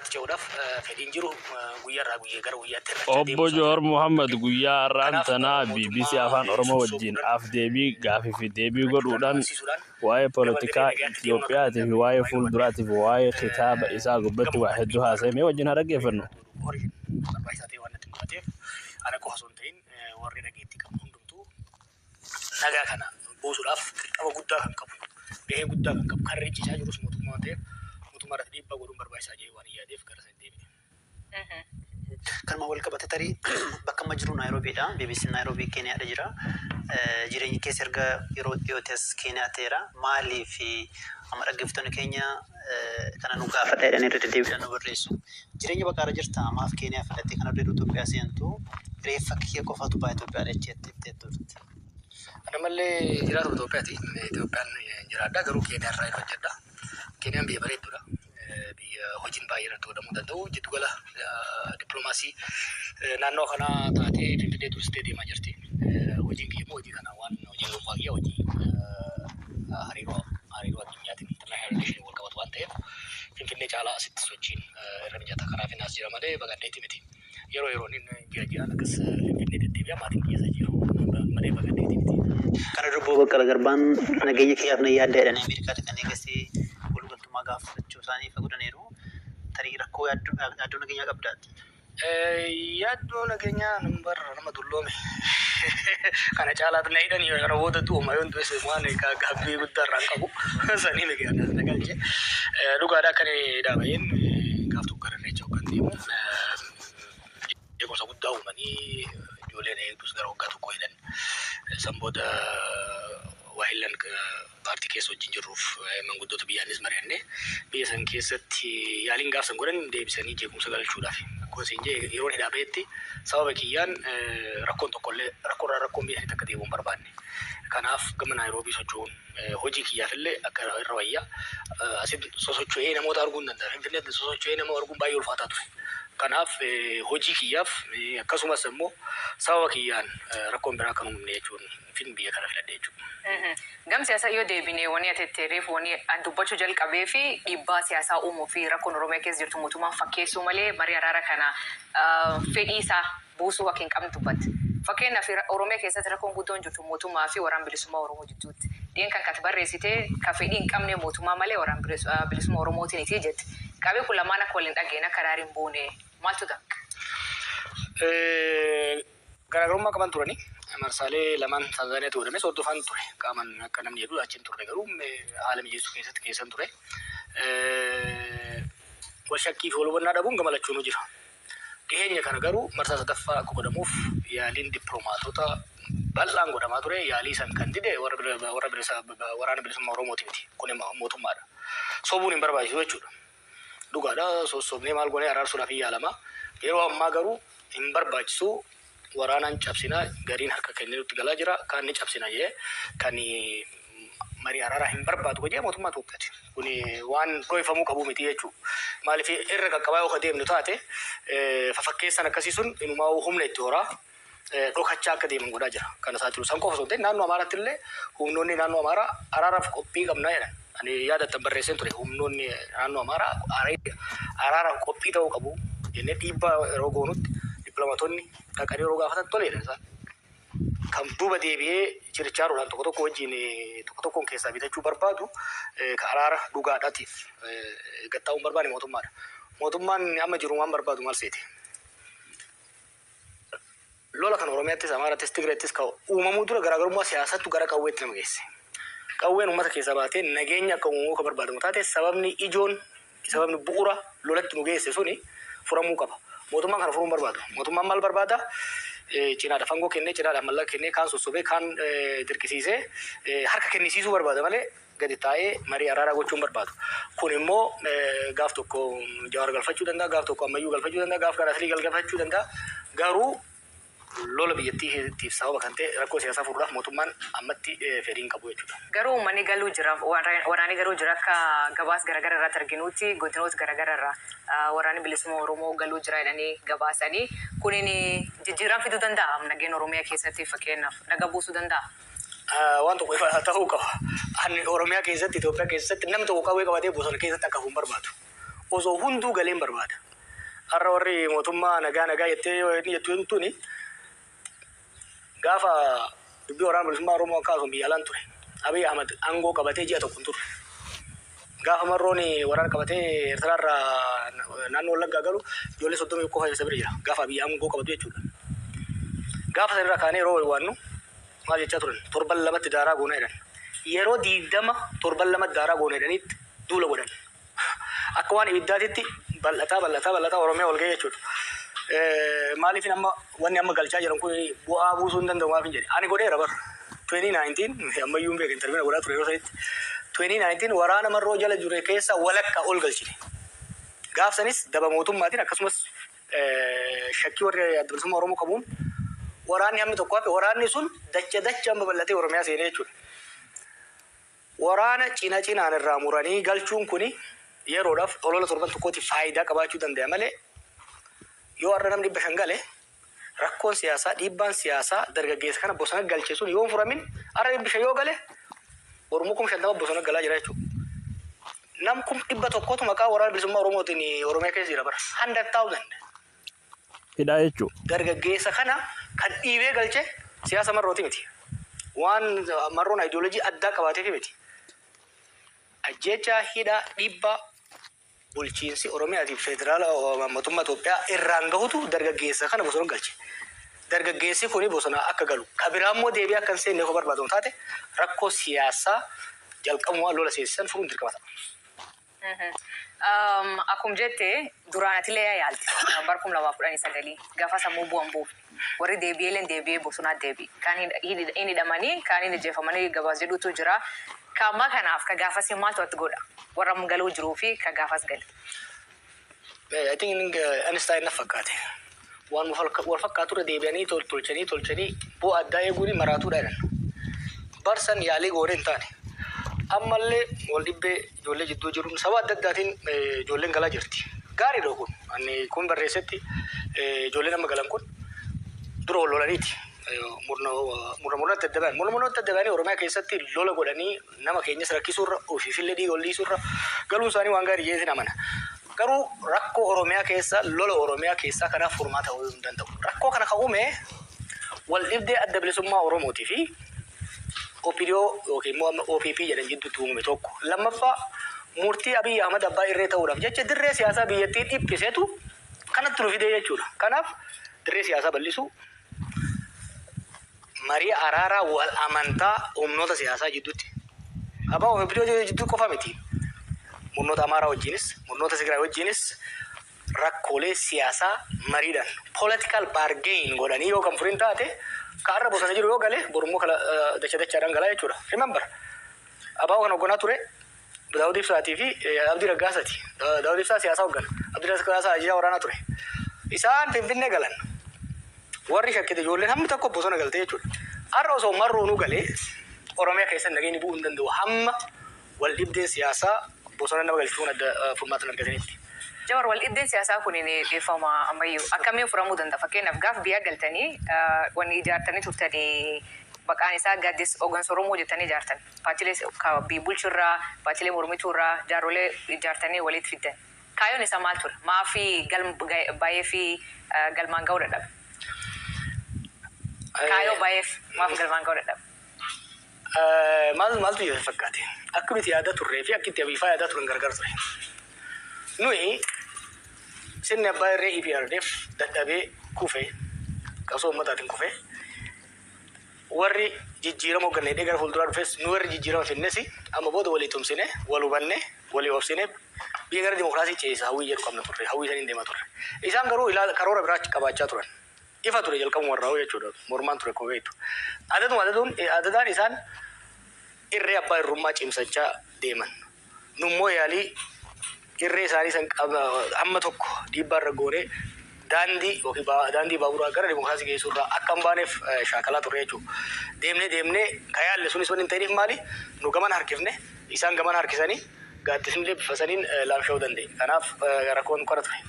araaraatti ce'uudhaaf fedhiin jiru guyyaarraa guyyaa gara guyyaatti hir'achaa Obbo deemuu Jowaar Mohaammed guyyaa har'aan Kanaaf tanaa BBC mootummaa Afaan Oromoo wajjin sossobuudhaan af-deebii gaafii fi deebii godhuudhaan barsiisuudhaan waa'ee poolitikaa Itiyoophiyaatii fi waa'ee fuulduraatii fi waa'ee kitaaba isaa gubbatti waa hedduu haasa'e. Mee wajjin haa dhaggeeffannu. Horii barbaachisaa ta'e waan natti mul'ateef, ana qofa osoo hin ta'in warri dhageettii qabu hundumtuu nagaa kana buusuudhaaf dirqama guddaa kan qabu, gahee guddaa kan qabu, kan rincisaa jirus mootummaa waan ta'eef, mootummaa irratti dhiibbaa godhuun barbaachisaa jedhee waan hin yaadeef gara sana deebi'e. Kanuma wal qabate, tarii bakka amma jiru Naayiroobiidha. BBC Naayiroobii Keeniyaadha jira. Jireenyi keessa erga yeroo dhiyootti as Keeniyaa ta'eera. Maaliif amma dhaggeeffattoonni keenya kana nu gaafadha jedhanii irra deddeebiidhaan nu barreessu. Jireenya baqaarra jirta, maaf Keeniyaa filattee kana dura Itoophiyaa seentu, reeffa kiyya qofatu ba'a Itoophiyaa jettee turte? Ana mallee jiraatu Itoophiyaati. Itoophiyaan jiraadha, garuu Keeniyaa irraa hin hojjedha. Keeniyaan biyya bareedduudha. Biyya hojiin baay'ee irratti godhamuu danda'u. Jiddugala dippiloomaasii naannoo kanaa taatee Finfinnee dursitee deemaa jirti. Hojiin kiyya immoo hojii kana waan hojii dhuunfaa kiyya, hojii hariiroo addunyaatiin, international relation wal qabatu waan ta'eef, Finfinnee caalaa asitti sochiin irra mijata. Kanaaf as jira malee baqadheeti miti. Yeroo yeroon inni ji'a ji'aan akkas Finfinnee deddeebi'a, maatiin kiyya isa jiru malee baqadheeti miti. Kana dura Obbo Baqqalaa Garbaan nageenya kiyyaaf na yaadda jedhanii Ameerikaa dhaqanii eegasii waliigaltummaa gaafachuu isaanii ifa godhaniiru. Tarii rakkoo yaaddoo nageenyaa qabdaati? Yaaddoo nageenyaa nambar nama dulloome. Kana caalaatti na hidhanii kana booda du'uma, yoon du'es waan gaabbii guddaa irraa hin qabu. Sanii miti kan na galche. Dhugaadha, akka inni dhaabeen gaaf tokko gara Irreecha hoggan deemu jeequmsa guddaa uumanii ijoolleen eegdus gara waggaa tokko hidhan. San booda waa hillan paartii keessa wajjin jirruuf manguddoota biyyaanis mari'annee, biyya san keessatti yaaliin gaaf san godhan deebisanii jeequmsa galchuudhaaf. Akkuma isin jee, yeroon hidhaa bahetti sababa kiyyaan rakkoon tokkollee, rakkoorraa rakkoon biyya sanitti akka deebi'u hin barbaanne. Kanaaf gama Naayiroobii socho'uun hojii kiyyaaf illee akka irra wayyaa. Asitti sosocho'ee namoota arguu hin danda'a. Finfinneetti sosocho'ee nama arguun baay'ee ulfaataa ture. Kanaaf hojii kiyyaaf, akkasumas immoo sababa kiyyaan rakkoon biraa akka hin uumamne jechuun fin biyya kana filadhe jechuudha. Gam siyaasaa yoo deebine, wani ati jetteeriif wani an dubbachuu jalqabee fi dhiibbaa siyaasaa uumuu fi rakkoon Oromiyaa keessa jirtu mootummaan fakkeessuu malee marii araara kana fedhii isaa buusuu akka hin qabne dubbatte. Fakkeenyaaf, Oromiyaa keessatti rakkoon guddoon jirtu mootummaa fi Waraana Bilisummaa Oromoo jidduutti. Dhiyen kan kati barreessite ka fedhii hin qabne mootummaa malee Waraana Bilisummaa Oromootiin iti jette. Qabee kun lamaan akka waliin dhageen akka araari hin buune maaltu danqa? Garaagarummaa qaban turani. Marsaalee lamaan Taanzaaniyaatti godhames hordofaan ture. Qaaman akka namni jedhu achi hin turre, garuu haala mijeessuu keessatti keessan ture. Wal shakkii fi wal hubannaa dhabuun gama lachuunuu jira. Dhiheenya kana garuu marsaa sadaffaa akka godhamuuf yaaliin dippiloomaatota bal'aan godhamaa ture. Yaalii san kan dide warra Waraana Bilisummaa Oromooti miti. Kun mootummaadha. Sobuun hin barbaachisu jechuudha. Dhugaadha, sossobnee maal goonee araarsuudhaaf hin yaalama. Yeroo ammaa garuu hin barbaachisu, waraanaan cabsina, gariin harka kennee nutti galaa jira, kaan ni cabsina jee, kan marii araaraa hin barbaadu jee mootummaa Itoophiyaati. Kun waan dho'ifamuu qabu miti jechuudha. Maaliif, irra qaqqabaa yoo deemnu taate, fafakkeessan akkasii sun inumaa humna itti horaa dhokachaa akka deeman godhaa jira. Kana saaxilu san qofa osoo hin ta'in, naannoo Amaaraatti illee humnoonni naannoo Amaaraa araaraaf qophii qabnaa jedhan. Ani yaadattan barreesseen ture, humnoonni naannoo Amaaraa araaraaf qophii ta'uu qabu jennee dhiibbaa yeroo goonutti, dippiloomaatonni dhaqanii yeroo gaafatan toleedha isaan. Kan duuba deebi'ee chirichaaroodhaan tokko tokko wajjin tokko tokkoon keessaa bitachuu barbaadu, ka araara dhugaadhaatiif gattaa'uu hin barbaanne mootummaadha. Mootummaan amma jiru waan barbaadu maal seete? Lola kan Oromiyaattis, Amaarattis, Tigreettis ka uumamuu dura garaagarummaa siyaasattu gara qawweetti nama geesse. Qawween uummata keessaa baatee nageenya akka uumamuu ka barbaadamu taate, sababni ijoon, sababni bu'uura lolatti nu geesse suni furamuu qaba. Mootummaan kana furuu hin barbaadu. Mootummaan maal barbaada? Cinaadha fangoo kennee, cinaadha mallaqa kennee, kaan sossobee, kaan dirqisiisee harka kennisiisuu barbaada malee gadi taa'ee marii araaraa gochuu hin barbaadu. Kun immoo gaaf tokko Jawaar galfachuu danda'a, gaaf tokko Ammayyuu galfachuu danda'a, gaaf kan Aslii galfachuu danda'a. Garuu lola biyyattiitiif sababa kan ta'e rakkoo siyaasaa furuudhaaf mootummaan ammatti fedhii hin qabu jechuudha. Garuu uummanni galuu jira, waraanni garuu jira. Akka gabaas garaagara irratti arginutti, godinoota garaagara irraa Waraanni Bilisummaa Oromoo galuu jira jedhanii gabaasanii, kunin jijjiirama fiduu danda'a nageenya Oromiyaa keessatti, fakkeenyaaf naga buusuu danda'a? Waan tokko ifa ta'uu qaba. Ani Oromiyaa keessatti, Itoophiyaa keessatti namni tokko qawwee qabatee bosona keessatti akka hafu hin barbaadu. Osoo hunduu galeen barbaada. Har'a warri mootummaa nagaa nagaa jettee inni jettu tuni gaafa dubbii Waraana Bilisummaa Oromoo akkasuma biyya alaan ture. Abiy Ahmad aangoo qabatee ji'a tokko hin turre. Gaafa Marroon waraana qabatee Eertiraarraa naannoo Wallaggaa galu ijoollee 30 qofa isa bira jira. Gaafa Abiy aangoo qabatu jechuudha. Gaafa sanirraa kaanee yeroo waannu maal jechaa turan? Torban lamatti daaraa goona jedhan. Yeroo 20 torban lamatti daaraa goona jedhaniitti duula godhan. Akka waan ibiddaatitti bal'ataa bal'ataa bal'ataa Oromiyaa ol ga'e jechuudha. Maaliif amma wanni amma galchaa jiran kun bu'aa buusuu hin danda'u maaf hin jedhe. Ani godheera bara. 2019 ammayyuu hin beekan, interview godhaa ture yeroo sanitti. 2019 waraana Marroo jala jure keessa walakka ol galchine. Gaafsanis daba mootummaatiin akkasumas shakkii warri Adda Bilisummaa Oromoo qabuun waraanni hammi tokko hafe. Waraanni sun dacha dachaan babal'atee Oromiyaa seenee jechuudha. Waraana cina cinaan irraa muranii galchuun kuni yeroodhaaf olola torban tokkootiif faayidaa qabaachuu danda'a malee, yoo har'a namni 500 gale, rakkoon siyaasaa, dhiibbaan siyaasaa dargaggeessa kana bosona galche sun yoo hin furamin, har'a 500 yoo gale borummoo 50,000 bosona galaa jira jechuudha. Nam 100,000tu maqaa Waraana Bilisummaa Oromootiin Oromiyaa keessa jira bara. 100,000. Hidhaa jechuudha. Dargaggeessa kana kan dhiibee galche siyaasa Marrooti miti. Waan Marroon ideology addaa qabaateef miti. Ajjeechaa, hidhaa, dhiibbaa bulchiinsi Oromiyaatiif federaala mootummaa Itoophiyaa irraan gahutu dargaggeessa kana bosona galche. Dargaggeessi kuni bosona akka galu, ka biraa immoo deebi'ee akka hin seenne yoo barbaadamu taate, rakkoo siyaasaa jalqabumaa lola seessisan furuun dirqama ta'a. Akkuma jette, duraan atilee yaalte bara 2019 gaafa sammuu bu'an buufne. Warri deebi'ee deebi'ee bosonaa deebi'e. Kaan hin hidhamanii, kaan hin ajjeefamanii gabaas jedhutu jira. Ka ammaa kanaaf ka gaafas maaltu atti godha? Warra amma galuu jiruu fi ka gaafas gale. I think Einstein na fakkaate. Waan wal fakkaatu irra deebi'anii tolchanii tolchanii bu'aa addaa eeguun maraatuudha jedhan. Barsan yaalii goonee hin taane. Ammallee wal dhibbee ijoollee jidduu jiruun saba adda addaatiin ijoolleen galaa jirti. Gaariidha kun. Ani kun barreessetti ijoolleen amma galan kun dura wal lolaniiti. Murna murnatti adda ba'an. Murna murnatti adda ba'anii Oromiyaa keessatti lola godhanii nama keenyas rakkisuurra, ofiifillee dhiiga ol dhiisuurra galuun isaanii waan gaarii jedheetiin amana. Garuu rakkoo Oromiyaa keessa, lola Oromiyaa keessaa kanaaf furmaata ta'uu hin danda'u. Rakkoo kana kan uume wal dhibdee Adda Bilisummaa Oromootii fi OPDO yookiin immoo amma OPP jedhan jidduutti uumame tokko. Lammaffaa, murtii Abiy Ahmad abbaa irree ta'uudhaaf jecha dirree siyaasaa biyyattii dhiphisetu kanatti nu fidee jechuudha. Kanaaf dirree siyaasaa bal'isuu, marii araaraa wal amantaa humnoota siyaasaa jidduutti. Abbaa OPDO jidduu qofa miti. Murnoota Amaaraa wajjinis, murnoota Tigraay wajjinis rakkoolee siyaasaa mariidhaan political bargain godhanii yoo kan furin taate, ka har'a bosona jiru yoo gale borummoo kala dacha dachaadhaan galaa jechuudha. Remember, ABO kan hoogganaa ture Daawud Ibsaatii fi Abdii Raggaasaati. Daawud Ibsaa siyaasa hooggana. Abdii Raggaasaa ajajaa waraanaa ture. Isaan Finfinnee galan. Warri shakkite ijoolleen hammi tokko bosona galte jechuudha. Har'a osoo Marroonuu galee Oromiyaa keessa nageenyi bu'uu hin danda'u hamma wal dhibdeen siyaasaa bosona nama galchuun adda furmaata hin argatanitti. Jawar, wal dhibdeen siyaasaa kun dhiifama ammayyuu akkamiin furamuu danda'a? Fakkeenyaaf, gaaf biyya galtanii wanni ijaartanii turtanii maqaan isaa Gaaddisa Hooggansa Oromoo jettanii ijaartan. Paartiilee bulchurraa, paartiilee mormituurraa jaarrolee ijaartanii walitti fiddan. Kaayyoon isaa maal ture? Maafi galma baay'ee fi galmaan ga'uu dadhabe? Kaayyoo baay'eef maaf galmaan ga'uu dadhabe? Maal maaltu jira fakkaate? Akka nuti yaada turree fi akka itti Abiifaa yaadaa turan gargar ture. Nuyi sirni abbaa irree EPRDF dadhabee kufee, qabsoo uummataatiin kufee, warri jijjiirama hoogganee gara fuulduraa dhufes, nu warri jijjiirama finnes, amma booda walii tumsine, wal hubanne, walii obsine, biyya gara dimokiraasii ceesisa hawwii jedhu qabna turre, hawwii saniin deemaa turre. Isaan garuu karoora biraa qabaachaa turan. Ifa ture jalqabuma irraa jechuudha. Mormaan ture koo beektu. Adaduma adaduun adadaan isaan irree abbaa irrummaa cimsachaa deeman. Nummoo yaalii irree isaanii san hamma tokko dhiibbaa irra goonee daandii yookiin daandii baaburaa gara dimokiraasii geessuu irraa akka hin baaneef shaakalaa turre jechuudha. Deemnee deemnee ka yaalle sunis wanni hin ta'iniif maali? Nu gaman harkifne, isaan gaman harkisanii, gaaddisni bifa saniin laamsha'uu danda'e. Kanaaf rakkoon kana ture.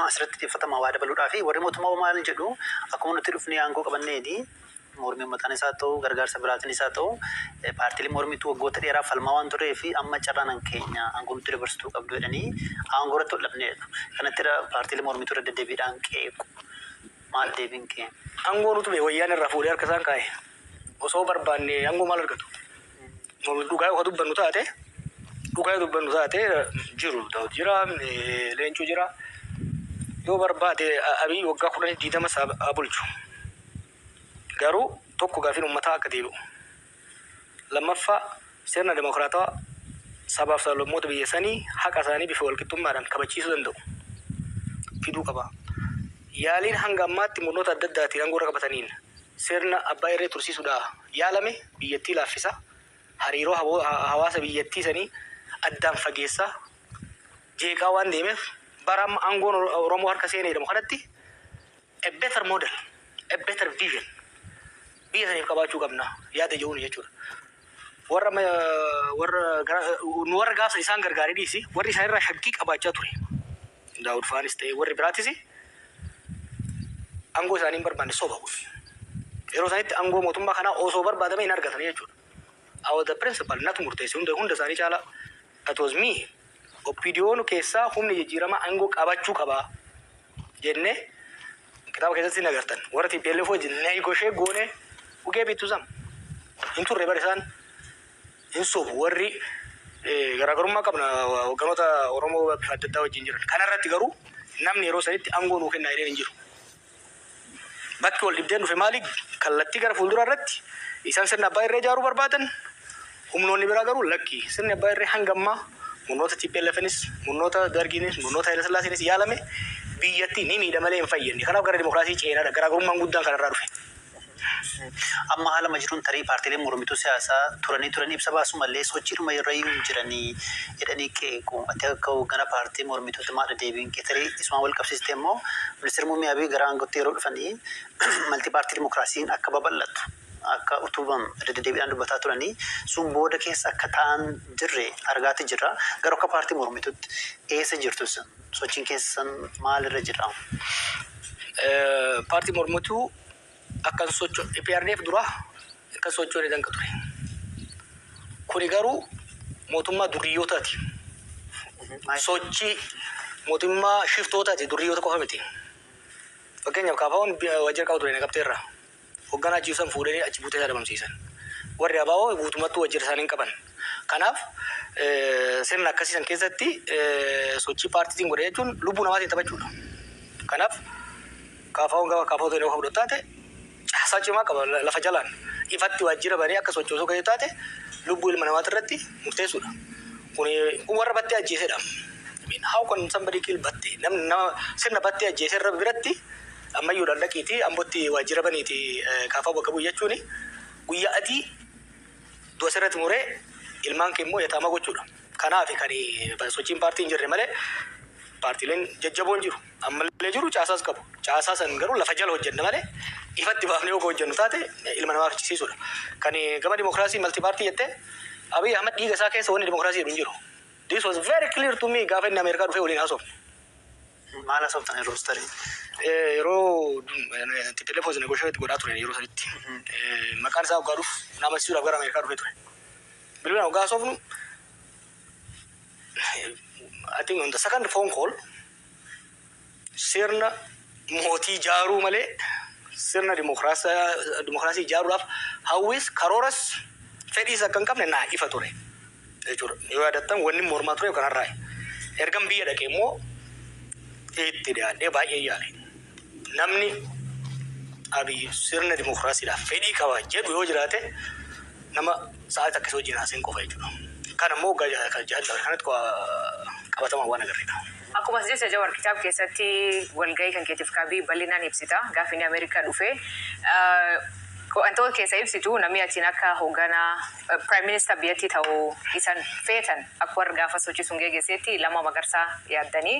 Asirratti xiyyeeffatama waa dabaluudhaa fi warri mootummaa maal jedhu, akkuma nuti dhufnee aangoo qabanneeni Mormii uummataan isaa ta'u, gargaarsa biraatiin isaa ta'u, paartiilee mormituu waggoota dheeraaf falmaa waan turee fi amma carraan keenya aangoo nutti dabarsituu qabdu jedhanii aangoo irratti ol dhabneedha. Kanatti paartiilee mormituu irra deddeebiidhaan qeequ. Maal deebiin kee? Aangoo nutu bee wayyaan irraa fuudhee harka isaan kaa'e. Osoo barbaanne aangoo maal argatu? Dhugaa yoo dubbannu taate, dhugaa yoo dubbannu taate, jiru Daawud jira, Leencoo jira. Yoo barbaade Abiy waggaa 10, 20 haa bulchu. Garuu tokko, gaafiin uummataa akka deebi'u. Lammaffaa, sirna dimokiraatawaa sabaaf sablammoota biyya sanii haqa isaanii bifa walqixxummaadhaan kabachiisuu danda'u fiduu qaba. Yaaliin hanga ammaatti murnoota adda addaatiin aangoo irra qabataniin sirna abbaa irree tursiisuudhaa yaalame biyyattii laaffisa. Hariiroo hawaasa biyyattii sanii addaan fageessaa jeeqaa waan deemeef, bara amma aangoon Oromoo harka seenee jedhamu kanatti a better model, a better vision biyya saniif qabaachuu qabna yaada jedhuun jechuudha. Warra nu warra gaafsa isaan gargaaree dhiisi, warri isaan irraa shakkii qabaachaa ture. Daawud faanis ta'e warri biraatis aangoo isaanii hin barbaanne, soba kun. Yeroo isaanitti aangoo mootummaa kanaa osoo barbaadame hin argatan jechuudha. I was the principal, natu murteesse hunda hunda isaanii caalaa. That was me. OPDOn keessaa humni jijjiiramaa aangoo qabachuu qabaa jennee kitaaba keessatti hin agartan. Warra TPLF wajjin negotiate goone dhugee bittu sam. Hin turre bara isaan hin sobu, warri garaagarummaa qabna hogganoota Oromoo bifa adda addaa wajjin jiran. Kanarratti garuu namni yeroo sanitti aangoo nuu kennaa jedheen hin jiru. Bakki wal dhibdeen dhufe maali? Kallattii gara fuulduraa irratti isaan sirna abbaa irree ijaaruu barbaadan, humnoonni biraa garuu lakki, sirni abbaa irree hanga ammaa murnoota TPLFnis, murnoota Dargiinis, murnoota Haile Sillaaseenis yaalame biyyattii ni miidha malee hin fayyadne. Kanaaf gara dimokiraasii ceenaadha. Garaagarummaan guddaan kanarraa dhufe. Amma haala ma jiruun tarii paartiileen mormituu siyaasaa turanii turanii ibsa baasu malee sochiidhuma irra iyyuu jiranii jedhanii qeequ. Ati akka hoogganaa paartii mormituutti maal deebiin kee? Tarii isumaan wal qabsiiste immoo, ministeerri muummee Abiy gara aangootti yeroo dhufanii multi party dimokiraasiin akka babal'atu, akka utubamu irra deddeebiidhaan dubbataa turanii, sun booda keessa akka ta'an jirre argaati jirra. Garuu akka paartii mormituutti eessa jirtu isin? Sochiin keessan maalirra jira? Paartii mormituu akkan socho EPRDF dura akka sochoone danqa ture. Kuni garuu mootummaa duriyyootaati. Sochii mootummaa shiftootaati, duriyyoota qofa miti. Fakkeenyaaf KFO'n waajjira qabu ture Naqamteerra. Hoogganaa achi san fuudhanii achi buutee isaa dhabamsiisan. Warri ABO guutummattuu waajjira isaanii hin qaban. Kanaaf sirna akkasii san keessatti sochii paartiitiin godhe jechuun lubbuu namaatiin taphachuudha. Kanaaf KFO'n gama KFO ta'e yoo fudhatu taate, caasaa cimaa qaba lafa jalaan. Ifatti waajjira banee akka sochoosuu kan taate lubbuu ilma namaati irratti murteessuudha. Kun warra Battee ajjeesedha. I mean, how can somebody kill Battee? Namni nama sirna Battee ajjeese irra biratti ammayyuudhaan dhaqiitii Ambootti waajjira baniiti KFO bakka bu'u jechuun guyyaa adii du'a sirratti muree ilmaan kee immoo yataamaa gochuudha. Kanaaf kan sochiin paartii hin jirre malee paartiileen jajjaboon jiru. Ammallee jiru, caasaas qabu. Caasaa san garuu lafa jala hojjenna malee ifatti baafnee yoo hojjennu taate ilma namaa fichisiisuudha. Kan gama dimokiraasii multi party jettee, Abiy Ahmed dhiiga isaa keessa wanni dimokiraasii jedhu hin jiru. This was very clear to me gaafa inni Ameerikaa dhufee waliin haasofne. Maal haasoftan yeroo tarii? Yeroo TPLF wajjin negotiate godhaa ture yeroo sanitti. Maqaan isaa waggaa dhufu nama amansiisuudhaaf gara Ameerikaa dhufee ture. Bilbilaan waggaa haasofnu, I think on the second phone call, sirna mootii ijaaruu malee sirna dimokiraasii ijaaruudhaaf hawwis, karooras, fedhiis akka hin qabne naa ifa ture jechuudha. Yoo yaadattan, wanni mormaa ture kanarraa. Ergan biyya dhaqee immoo itti dhiyaadhee baay'ee yaale. Namni Abiy sirna dimokiraasiidhaaf fedhii qaba jedhu yoo jiraate, nama sa'aatii akkasii wajjin haasa'in qofa jechuudha. Kan immoo waggaa 6 kanatti qabatamaa waan agarreedha. Akkuma as jecha Jawar, kitaaba keessatti walgahii kan keetiif kabii bal'inaan ibsita. Gaafa inni Ameerikaa dhufe. Wantoota keessa ibsitu, namni achiin akka hoogganaa prime minister biyyattii ta'uu isan feetan akka warra gaafa sochii sun geggeessetti Lammaa Magarsaa yaaddanii,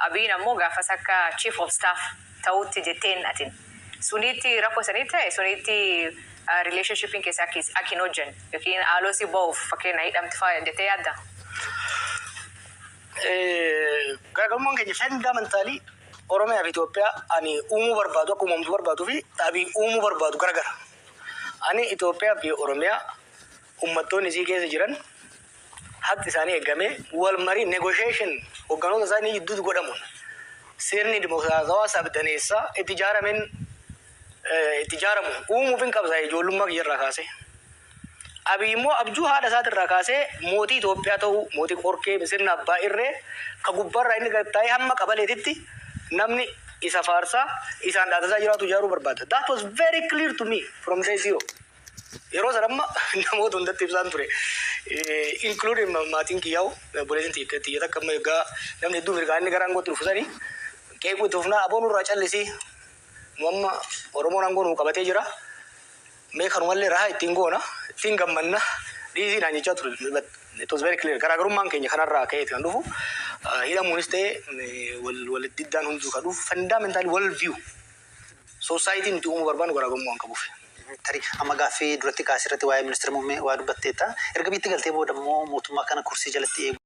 Abiyyiin ammoo gaafas akka chief of staff ta'utti jetteen atin. Sunitti rakkoo sanii ta'e, sunitti relationshipiin keessa akka hin hojjenne yookiin haaloo si ba'uuf fakkeenya hidhamti fa'aa jettee yaadda? Garaagarummaan keenya fundamentally Oromiyaa fi Itoophiyaa ani uumuu barbaadu, akka uumamtu barbaaduu fi Abiy uumuu barbaadu garagara. Ani Itoophiyaa fi Oromiyaa uummattoonni isii keessa jiran haqi isaanii eegamee wal marii, negotiation hogganoota isaanii gidduutti godhamuun sirni dimokiraatawaa sabdaneessaa itti ijaarameen itti ijaaramu uumuuf hin qabsaa ijoollummaa kiyyarraa kaasee. Abiy immoo abjuu haadha isaatirraa kaasee mootii Itoophiyaa ta'uu, mootii qorkee, sirna abbaa irree ka gubbaarraa inni gad taa'ee hamma qabaleetitti namni isa faarsaa isaan dhaatasaa jiraatu ijaaruu barbaada. That was very clear to me from day zero. Yeroo sana amma namoota hundatti ibsaan ture. Including maatiin kiyyaa'u, obboleessin xiyya takka amma egaa namni hedduu mirgaa inni gara aangootti dhufu sanii qeequu itti fufnaa, aboon nurraa callisii, nu amma Oromoon aangoo nuu qabatee jira. Mee kanumallee rahaa ittiin goona, ittiin gammanna, dhiisii naan jechaa ture. But it was very clear. Garaagarummaan keenya kanarraa ka'eeti kan dhufu. Hidhamuunis ta'e wal wal diddaan hunduu kan dhufu fundamental wal view. Society nuti uumuu barbaannu garaagarummaa waan qabuuf. Tarii amma gaaffii duratti kaasirratti waa'ee ministeera muummee waa dubbatteetta. Erga biitti galtee booda immoo mootummaa kana kursii jalatti eeguu